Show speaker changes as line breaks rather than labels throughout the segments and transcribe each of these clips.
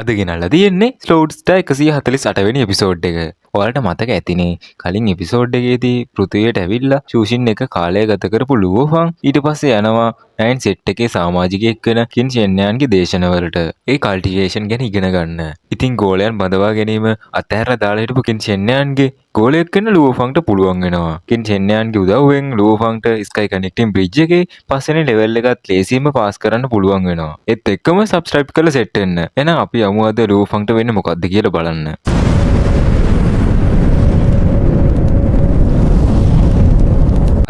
අද ගෙනල්ලා තියෙන්නේ ස්ලෝඩ් ස්ටාර් 148 වෙනි එපිසෝඩ් එක. ඔයාලට මතක ඇතිනේ කලින් එපිසෝඩ් එකේදී පෘථිවියට ඇවිල්ලා ෂූෂින් එක කාලය ගත කරපු ලුවෝෆං ඊට පස්සේ යනවා නයින් සෙට් එකේ සමාජිකයෙක් වෙන කින් ෂෙන්යාන්ගේ දේශනවලට ඒ කල්ටිවේෂන් ගැන ඉගෙන ගන්න. ඉතින් ගෝලයන් බඳවා ගැනීම අතහැරලා දාලා හිටපු කින් ෂෙන්යාන්ගේ ගෝලයෙක් වෙන්න ලුවෝෆංට පුළුවන් වෙනවා. කින් ෂෙන්යාන්ගේ උදව්වෙන් ලුවෝෆංට ස්කයි කනෙක්ටිං බ්‍රිජ් එකේ පස්වෙනි ලෙවල් එකත් ලේසියෙන්ම පාස් කරන්න පුළුවන් වෙනවා. ඒත් එක්කම සබ්ස්ක්‍රයිබ් කරලා සෙට් වෙන්න. එහෙනම් අපි යමු අද ලුවෝෆංට වෙන්නේ මොකද්ද කියලා බලන්න.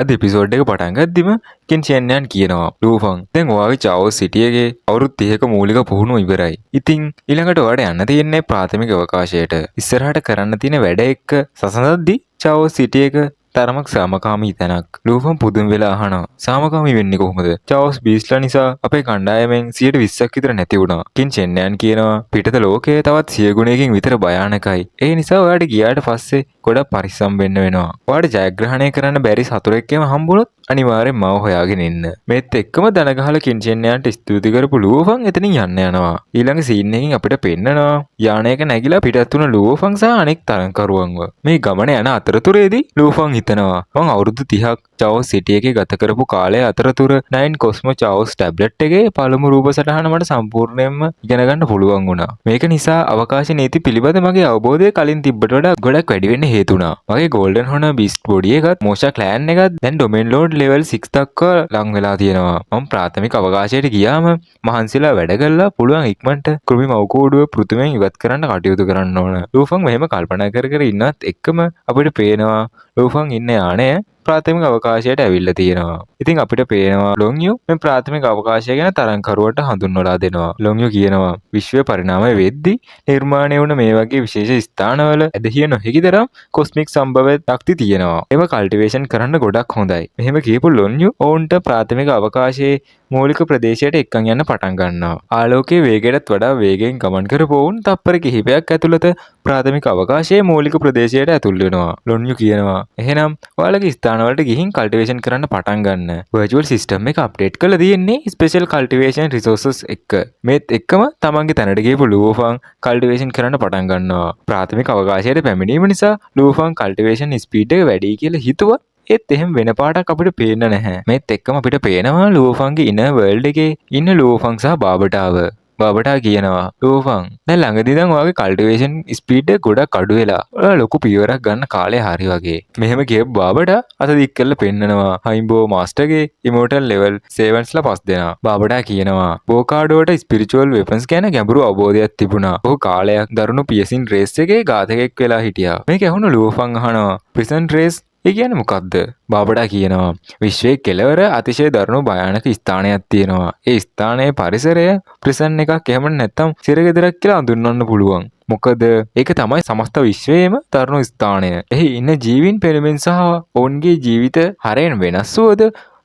අද එපිසෝඩ් එක පටන් ගද්දිම කින් ෂෙන්යාන් කියනවා ලූෆං දැන් ඔයාගේ චාවෝස් සිටි එකේ අවුරුදු 30ක මූලික පුහුණුව ඉවරයි. ඉතින් ඊළඟට ඔයාට යන්න තියෙන්නේ ප්‍රාථමික අවකාශයට. ඉස්සරහට කරන්න තියෙන වැඩ එක්ක සසඳද්දි චාවෝස් සිටි එක තරමක් සාමකාමී තැනක්. ලූෆන් පුදුම වෙලා අහනවා සාමකාමී වෙන්නේ කොහොමද? චාවෝස් බීස්ලා නිසා අපේ කණ්ඩායමෙන් 120ක් විතර නැති වුණා. කින් ෂෙන්යාන් කියනවා පිටත ලෝකය තවත් 100 ගුණයකින් විතර භයානකයි. ඒ නිසා ඔයාට ගියාට පස්සේ ගොඩක් පරිස්සම් වෙන්න වෙනවා. ඔයාට ජයග්‍රහණය කරන්න බැරි සතුරෙක් එහෙම හම්බුනොත් අනිවාර්යෙන් මාව හොයාගෙන එන්න. මේත් එක්කම දන ගහලා කින් ෂෙන්යාන්ට ස්තුති කරපු ලූෆන් එතනින් යන්න යනවා. ඊළඟ සීන් එකකින් අපිට පෙන්නනවා යානයක නැගිලා පිටත් වුණ ලූෆන් සහ අනෙක් තරඟකරුවන්ව. මේ ගමන යන අතරතුරේදී ලූෆන් හිතනවා මං අවුරුදු 30ක් චාවෝස් සිටි එකේ ගත කරපු කාලය අතරතුර නයින් කොස්මෝ චාවෝස් ටැබ්ලට් එකේ පළමු රූප සටහන මට සම්පූර්ණයෙන්ම ඉගෙන ගන්න පුළුවන් වුණා. මේක නිසා අවකාශ නීති පිළිබඳ මගේ අවබෝධය කලින් තිබ්බට වඩා ගොඩක් වැඩි වෙන්න හේතු වුණා. මගේ ගෝල්ඩන් හොනර් බීස්ට් බොඩි එකත් මෝෂා ක්ලෑන් එකත් දැන් ඩොමේන් ලෝඩ් ලෙවල් 6 දක්වා ලං වෙලා තියෙනවා. මම ප්‍රාථමික අවකාශයට ගියාම මහන්සිලා වැඩ කරලා පුළුවන් ඉක්මනට කෘමි මව්කූඩුව පෘථිවියෙන් ඉවත් කරන්න කටයුතු කරන්න ඕන. ලූෆන් මෙහෙම කල්පනා කර කර ඉන්නත් එක්කම අපිට පේනවා ලූෆන් ඉන්න යානය ප්‍රාථමික අවකාශයට ඇවිල්ලා තියෙනවා. ඉතින් අපිට පේනවා ලොන්යු මේ ප්‍රාථමික අවකාශය ගැන තරඟකරුවට හඳුන්වලා දෙනවා. ලොන්යු කියනවා විශ්වය පරිණාමය වෙද්දී නිර්මාණය වුණ මේ වගේ විශේෂ ස්ථානවල ඇදහිය නොහැකි තරම් කොස්මික් සම්භව ශක්ති තියෙනවා. ඒව කල්ටිවේෂන් කරන්න ගොඩක් හොඳයි. මෙහෙම කියපු ලොන්යු ඔවුන්ට ප්‍රාථමික අවකාශයේ මූලික ප්‍රදේශයට එක්කන් යන්න පටන් ගන්නවා. ආලෝකයේ වේගයටත් වඩා වේගයෙන් ගමන් කරපු ඔවුන් තප්පර කිහිපයක් ඇතුළත ප්‍රාථමික අවකාශයේ මූලික ප්‍රදේශයට ඇතුල් වෙනවා. ලොන්යු කියනවා එහෙනම් ඔයාලගේ ස්ථානවලට ගිහින් කල්ටිවේෂන් කරන්න පටන් ගන්න. වර්චුවල් සිස්ටම් එක අප්ඩේට් කරලා තියෙන්නේ ස්පෙෂල් කල්ටිවේෂන් රිසෝසස් එක්ක. මේත් එක්කම තමන්ගේ තැනට ගියපු ලූෆන් කල්ටිවේෂන් කරන්න පටන් ගන්නවා. ප්‍රාථමික අවකාශයට පැමිණීම නිසා ලූෆන් කල්ටිවේෂන් ස්පීඩ් එක වැඩි කියලා හිතුවත් ඒත් එහෙම වෙන පාටක් අපිට පේන්න නැහැ. මේත් එක්කම අපිට පේනවා ලූෆන්ගේ ඉනර් වර්ල්ඩ් එකේ ඉන්න ලූෆන් සහ බාබටාව. බාබටා කියනවා ලූෆන් දැන් ළඟදී ඉඳන් ඔයාගේ කල්ටිවේෂන් ස්පීඩ් එක ගොඩක් අඩු වෙලා. ඔයා ලොකු පියවරක් ගන්න කාලේ හරි වගේ. මෙහෙම කියපු බාබටා අත දික් කරලා පෙන්නනවා හයිම්බෝ මාස්ටර්ගේ ඉමෝටල් ලෙවල් 7ස් ලා 5 දෙනා. බාබටා කියනවා බෝකාඩෝට ස්පිරිචුවල් වෙපන්ස් ගැන ගැඹුරු අවබෝධයක් තිබුණා. ඔහු කාලයක් දරුණු පියසින් රේස් එකේ ඝාතකයෙක් වෙලා හිටියා. මේක ඇහුණු ලූෆන් අහනවා ප්‍රිසන් රේස් ඒ කියන්නේ මොකද්ද? බාබඩා කියනවා විශ්වයේ කෙළවර අතිශය දරුණු භයානක ස්ථානයක් තියෙනවා. ඒ ස්ථානයේ පරිසරය ප්‍රිසන් එකක් එහෙම නැත්නම් සිරගෙදරක් කියලා හඳුන්වන්න පුළුවන්. මොකද ඒක තමයි සමස්ත විශ්වයේම දරුණු ස්ථානය. එහි ඉන්න ජීවීන් පෙනුමෙන් සහ ඔවුන්ගේ ජීවිත හරයෙන් වෙනස් වුවද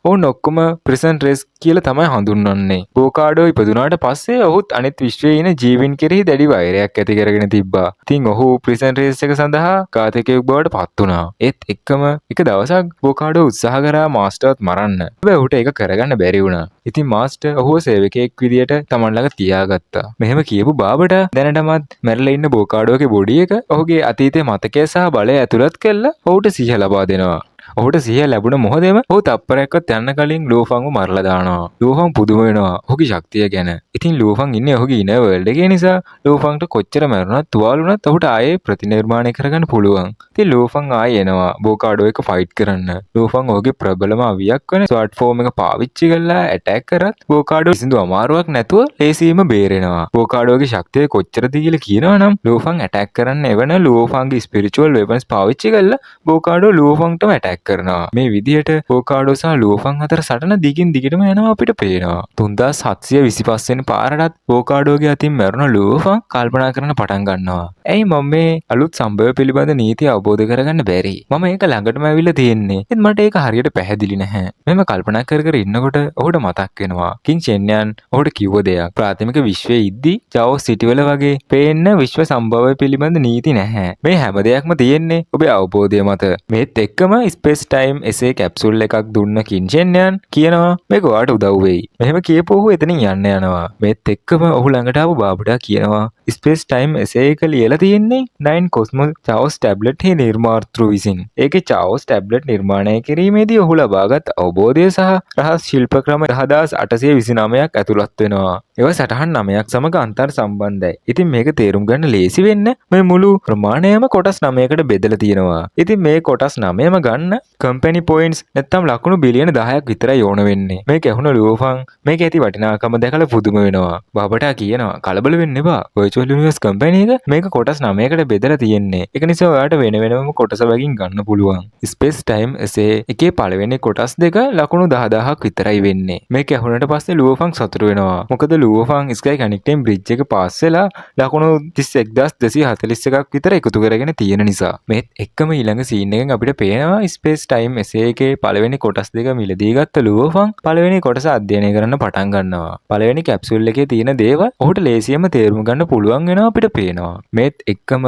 ඔවුන් ඔක්කොම ප්‍රිසන් රේස් කියලා තමයි හඳුන්වන්නේ. බෝකාඩෝ ඉපදුනාට පස්සේ ඔහුත් අනිත් විශ්වයේ ඉන්න ජීවීන් කෙරෙහි දැඩි වෛරයක් ඇති කරගෙන තිබ්බා. ඉතින් ඔහු ප්‍රිසන් රේස් එක සඳහා ඝාතකයෙක් බවට පත් වුණා. ඒත් එක්කම එක දවසක් බෝකාඩෝ උත්සාහ කරා මාස්ටර්වත් මරන්න. හැබැයි ඔහුට ඒක කරගන්න බැරි වුණා. ඉතින් මාස්ටර් ඔහුව සේවකයෙක් විදියට තමන් ළඟ තියාගත්තා. මෙහෙම කියපු බාබට දැනටමත් මැරිලා ඉන්න බෝකාඩෝගේ බොඩි එක ඔහුගේ අතීතයේ මතකය සහ බලය ඇතුළත් කරලා ඔහුට සිහිය ලබා දෙනවා. ඔහුට සිහිය ලැබුණ මොහොතේම ඔහු තප්පරයක්වත් යන්න කලින් ලූෆන්ව මරලා දානවා. ලූෆන් පුදුම වෙනවා ඔහුගේ ශක්තිය ගැන. ඉතින් ලූෆන් ඉන්නේ ඔහුගේ ඉනර් වර්ල්ඩ් එකේ නිසා ලූෆන්ට කොච්චර මැරුණත් තුවාල වුණත් ඔහුට ආයේ ප්‍රතිනිර්මාණය කරගන්න පුළුවන්. ඉතින් ලූෆන් ආයේ එනවා බෝකාඩෝ එක ෆයිට් කරන්න. ලූෆන් ඔහුගේ ප්‍රබලම අවියක් වෙන ස්වෝඩ් ෆෝම් එක පාවිච්චි කරලා ඇටැක් කරත් බෝකාඩෝ කිසිදු අමාරුවක් නැතුව ලේසියෙන්ම බේරෙනවා. බෝකාඩෝගේ ශක්තිය කොච්චරද කියලා කියනවා නම් ලූෆන් ඇටැක් කරන්න එවන ලූෆන්ගේ ස්පිරිචුවල් වෙපන්ස් පාවිච්චි කරලා බෝකාඩෝ ලූෆන්ටම ඇටැක් කරනවා. මේ විදිහට බෝකාඩෝ සහ ලූෆන් අතර සටන දිගින් දිගටම යනවා අපිට පේනවා. 3725 වෙනි පාරටත් බෝකාඩෝගේ අතින් මැරුණ ලූෆන් කල්පනා කරන්න පටන් ගන්නවා. ඇයි මම මේ අලුත් සම්භව පිළිබඳ නීති අවබෝධ කරගන්න බැරි? මම ඒක ළඟටම ඇවිල්ලා තියෙන්නේ. ඒත් මට ඒක හරියට පැහැදිලි නැහැ. මෙහෙම කල්පනා කර කර ඉන්නකොට ඔහුට මතක් වෙනවා කින් චෙන්යන් ඔහුට කිව්ව දෙයක්. ප්‍රාථමික විශ්වයේ ඉද්දි චාઓස් සිටි වල වගේ පේන්න විශ්ව සම්භවය පිළිබඳ නීති නැහැ. මේ හැම දෙයක්ම තියෙන්නේ ඔබේ අවබෝධය මත. මේත් එක්කම ස්පේස් ටයිම් එසේ කැප්සූල් එකක් දුන්න කින් චෙන්යන් කියනවා මේක ඔයාට උදව් වෙයි. මෙහෙම කියපු ඔහු එතනින් යන්න යනවා. මේත් එක්කම ඔහු ළඟට ආපු බාබඩා කියනවා ස්පේස් ටයිම් එසේ එක ලියලා තියෙන්නේ 9 කොස්මෝ චාઓස් ටැබ්ලට් හි නිර්මාතෘ විසින්. ඒකේ චාઓස් ටැබ්ලට් නිර්මාණය කිරීමේදී ඔහු ලබාගත් අවබෝධය සහ රහස් ශිල්ප ක්‍රම 10829ක් ඇතුළත් වෙනවා. ඒවා සටහන් 9ක් සමග අන්තර් සම්බන්ධයි. ඉතින් මේක තේරුම් ගන්න ලේසි වෙන්න මේ මුළු ප්‍රමාණයම කොටස් 9කට බෙදලා තියෙනවා. ඉතින් මේ කොටස් 9ම ගන්න කම්පැනි පොයින්ට්ස් නැත්තම් ලකුණු බිලියන 10ක් විතරයි ඕන වෙන්නේ. මේක ඇහුණ ලුවෝෆං මේක ඇති වටිනාකම දැකලා පුදුම වෙනවා. බබටා කියනවා කලබල වෙන්න එපා. වර්චුවල් යුනිවර්ස් කම්පැනි එක මේක කොටස් 9කට බෙදලා තියෙන්නේ. ඒක නිසා ඔයාට වෙන වෙනම කොටස බැගින් ගන්න පුළුවන්. ස්පේස් ටයිම් එසේ එකේ පළවෙනි කොටස් දෙක ලකුණු 10000ක් විතරයි වෙන්නේ. මේක ඇහුනට පස්සේ ලුවෝෆං සතුටු වෙනවා. මොකද ලුවෝෆං ස්කයි කනෙක්ටිං බ්‍රිජ් එක පාස් වෙලා ලකුණු 31241ක් විතර එකතු කරගෙන තියෙන නිසා. මේත් එක්කම ඊළඟ සීන් එකෙන් අපිට පේනවා ස්පේස් ටයිම් එසේ එකේ පළවෙනි කොටස් දෙක මිලදී ගත්ත ලුවෝෆං පළවෙනි කොටස අධ්‍යයනය කරන්න පටන් ගන්නවා. පළවෙනි කැප්සූල් එකේ තියෙන දේවල් ඔහුට ලේසියෙන්ම තේරුම් ගන්න පුළුවන් වෙනවා අපිට පේනවා. මේත් එක්කම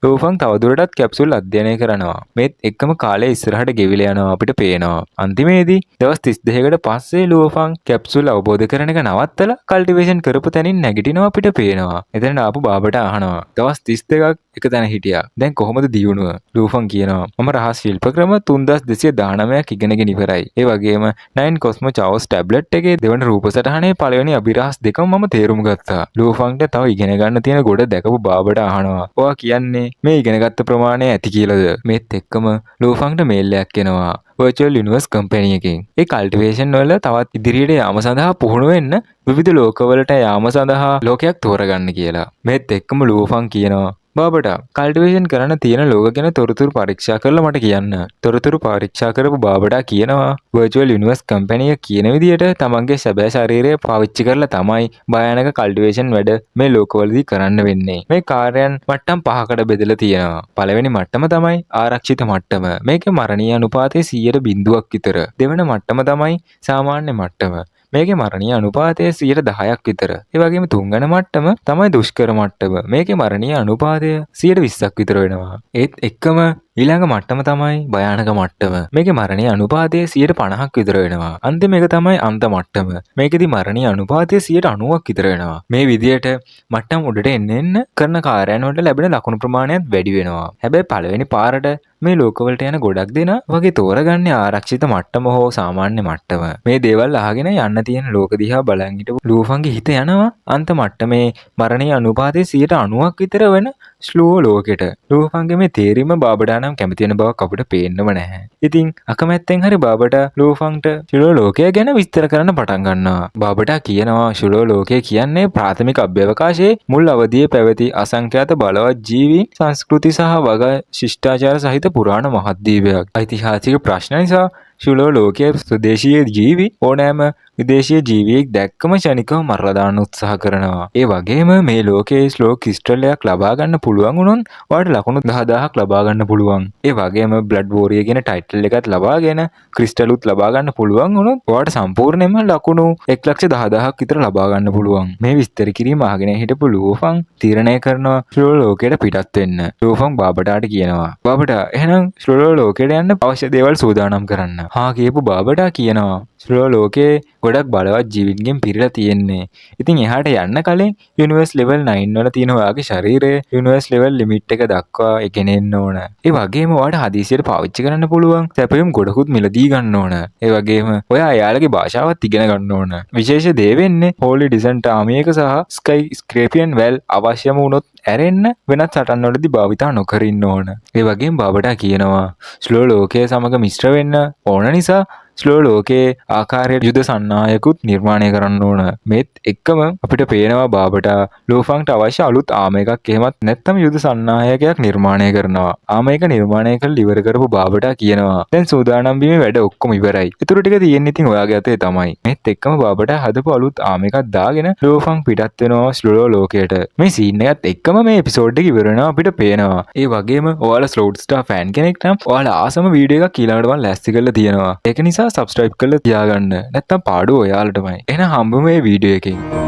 ලුවෝෆං තවදුරටත් කැප්සූල් අධ්‍යයනය කරනවා. මේත් එක්කම කාලය ඉස්සරහට ගෙවිලා යනවා අපිට පේනවා. අන්තිමේදී දවස් 32කට පස්සේ ලුවෝෆං කැප්සූල් අවබෝධ කරන එක නවත්තලා කල්ටිවේෂන් කරපු තැනින් නැගිටිනවා අපිට පේනවා. එතනට ආපු බාබට අහනවා දවස් 32ක් එක තැන හිටියා. දැන් කොහොමද දියුණුව? ලූෆන් කියනවා මම රහස් ශිල්ප ක්‍රම 3219ක් ඉගෙනගෙන ඉවරයි. ඒ වගේම 9 කොස්මෝ චාઓස් ටැබ්ලට් එකේ දෙවන රූප සටහනේ පළවෙනි අභිරහස් දෙකම මම තේරුම් ගත්තා. ලූෆන්ට තව ඉගෙන ගන්න තියෙන ගොඩ දැකපු බාබට අහනවා ඔයා කියන්නේ මේ ඉගෙනගත්ත ප්‍රමාණය ඇති කියලාද? මේත් එක්කම ලූෆන්ට මේල් එකක් එනවා වර්චුවල් යුනිවර්ස් කම්පැනි එකෙන්. ඒ කල්ටිවේෂන් වල තවත් ඉදිරියට යාම සඳහා පුහුණු වෙන්න විවිධ ලෝකවලට යාම සඳහා ලෝකයක් තෝරගන්න කියලා. මේත් එක්කම ලූෆන් කියනවා බාබට කල්ටිවේෂන් කරන්න තියෙන ලෝක ගැන තොරතුරු පරීක්ෂා කරලා මට කියන්න. තොරතුරු පරීක්ෂා කරපු බාබඩා කියනවා වර්චුවල් යුනිවර්ස් කම්පැනි එක කියන විදියට තමන්ගේ සැබෑ ශරීරය පාවිච්චි කරලා තමයි භයානක කල්ටිවේෂන් වැඩ මේ ලෝකවලදී කරන්න වෙන්නේ. මේ කාර්යයන් මට්ටම් පහකට බෙදලා තියෙනවා. පළවෙනි මට්ටම තමයි ආරක්ෂිත මට්ටම. මේකේ මරණීය අනුපාතය 100ට විතර. දෙවන මට්ටම තමයි සාමාන්‍ය මට්ටම. මේකේ මරණීය අනුපාතය 10%ක් විතර. ඒ වගේම තුන්වන මට්ටම තමයි දුෂ්කර මට්ටම. මේකේ මරණීය අනුපාතය 20%ක් විතර වෙනවා. ඒත් එක්කම ඊළඟ මට්ටම තමයි භයානක මට්ටම. මේකේ මරණීය අනුපාතය 50%ක් විතර වෙනවා. අන්තිම එක තමයි අන්ත මට්ටම. මේකෙදි මරණීය අනුපාතය 90%ක් විතර වෙනවා. මේ විදියට මට්ටම් උඩට එන්න එන්න කරන කාර්යයන් වලට ලැබෙන ලකුණු ප්‍රමාණයත් වැඩි වෙනවා. හැබැයි පළවෙනි පාරට මේ ලෝකවලට යන ගොඩක් දෙනා වගේ තෝරගන්නේ ආරක්ෂිත මට්ටම හෝ සාමාන්‍ය මට්ටම. මේ දේවල් අහගෙන යන්න තියෙන ලෝක දිහා බලන් හිටපු ලූෆන්ගේ හිත යනවා අන්ත මට්ටමේ මරණීය අනුපාතය 90%ක් විතර වෙන ස්ලෝ ලෝකෙට. ලූෆන්ගේ මේ තේරීම බාබඩා නම් කැමති වෙන බවක් අපිට පේන්නම නැහැ. ඉතින් අකමැත්තෙන් හරි බාබඩා ලූෆන්ට ෂුලෝ ලෝකය ගැන විස්තර කරන්න පටන් ගන්නවා. බාබඩා කියනවා ෂුලෝ ලෝකය කියන්නේ ප්‍රාථමික අභ්‍යවකාශයේ මුල් අවදියේ පැවති අසංඛ්‍යාත බලවත් ජීවීන් සංස්කෘති සහ වග ශිෂ්ටාචාර සහිත පුරාණ මහද්වීපයක්. ඓතිහාසික ප්‍රශ්න නිසා ෂුලෝ ලෝකයේ ස්වදේශීය ජීවි ඕනෑම විදේශීය ජීවියෙක් දැක්කම ක්ෂණිකව මරලා දාන්න උත්සාහ කරනවා. ඒ වගේම මේ ලෝකයේ ස්ලෝ ක්‍රිස්ටල් එකක් ලබා ගන්න පුළුවන් වුණොත් ඔයාලට ලකුණු 10000ක් ලබා ගන්න පුළුවන්. ඒ වගේම බ්ලඩ් වෝරියර් කියන ටයිටල් එකත් ලබාගෙන ක්‍රිස්ටලුත් ලබා ගන්න පුළුවන් වුණොත් ඔයාලට සම්පූර්ණයෙන්ම ලකුණු 1,10,000ක් විතර ලබා ගන්න පුළුවන්. මේ විස්තර කිරීම අහගෙන හිටපු ලූෆන් තීරණය කරනවා ෂුලෝ ලෝකයට පිටත් වෙන්න. ලූෆන් බාබටාට කියනවා බාබටා එහෙනම් ෂුලෝ ලෝකයට යන්න අවශ්‍ය දේවල් සූදානම් කරන්න. හා කියපු බාබටා කියනවා ෂුලෝ ලෝකේ ගොඩක් බලවත් ජීවීන්ගෙන් පිරීලා තියෙන්නේ. ඉතින් එහාට යන්න කලින් යුනිවර්ස් ලෙවල් 9 වල තියෙන ඔයාගේ ශරීරය යුනිවර්ස් ලෙවල් ලිමිට් එක දක්වා ගෙන එන්න ඕන. ඒ වගේම ඔයාට හදිසියට පාවිච්චි කරන්න පුළුවන් සැපයුම් ගොඩකුත් මිලදී ගන්න ඕන. ඒ වගේම ඔයා එයාලගේ භාෂාවත් ඉගෙන ගන්න ඕන. විශේෂ දේ වෙන්නේ හෝලි ඩිසන්ට් ආමි එක සහ ස්කයි ස්ක්‍රේපියන් වැල් අවශ්‍යම වුණොත් ඇරෙන්න වෙනත් සටන් වලදී භාවිතා නොකර ඉන්න ඕන. ඒ වගේම බාබටා කියනවා ස්ලෝ ලෝකය සමග මිශ්‍ර වෙන්න ඕන නිසා ස්ලෝ ලෝකයේ ආකාරයට යුද සන්නාහයකුත් නිර්මාණය කරන්න ඕන. මේත් එක්කම අපිට පේනවා බාබටා ලූෆන්ට අවශ්‍ය අලුත් ආම එකක් එහෙමත් නැත්නම් යුද සන්නාහයකයක් නිර්මාණය කරනවා. ආම එක නිර්මාණය කරලා ඉවර කරපු බාබටා කියනවා, දැන් සූදානම් වීමේ වැඩ ඔක්කොම ඉවරයි. ඉතුරු ටික තියෙන්නේ ඉතින් ඔයාගේ අතේ තමයි. මේත් එක්කම බාබටා හදපු අලුත් ආම එකක් දාගෙන ලූෆන් පිටත් වෙනවා ස්ලෝ ලෝකයට. මේ සීන් එකත් එක්කම මේ එපිසෝඩ් එක ඉවර වෙනවා අපිට පේනවා. ඒ වගේම ඔයාලා ස්ලෝඩ් ස්ටාර් ෆෑන් කෙනෙක් නම් ඔයාලා ආසම වීඩියෝ එකක් ඊළඟට මම ලෑස්ති කරලා තියෙනවා. ඒක නිසා සබ්ස්ක්‍රයිබ් කරලා තියාගන්න. නැත්තම් පාඩුව ඔයාලටමයි. එහෙනම් හම්බෙමු මේ වීඩියෝ එකෙන්.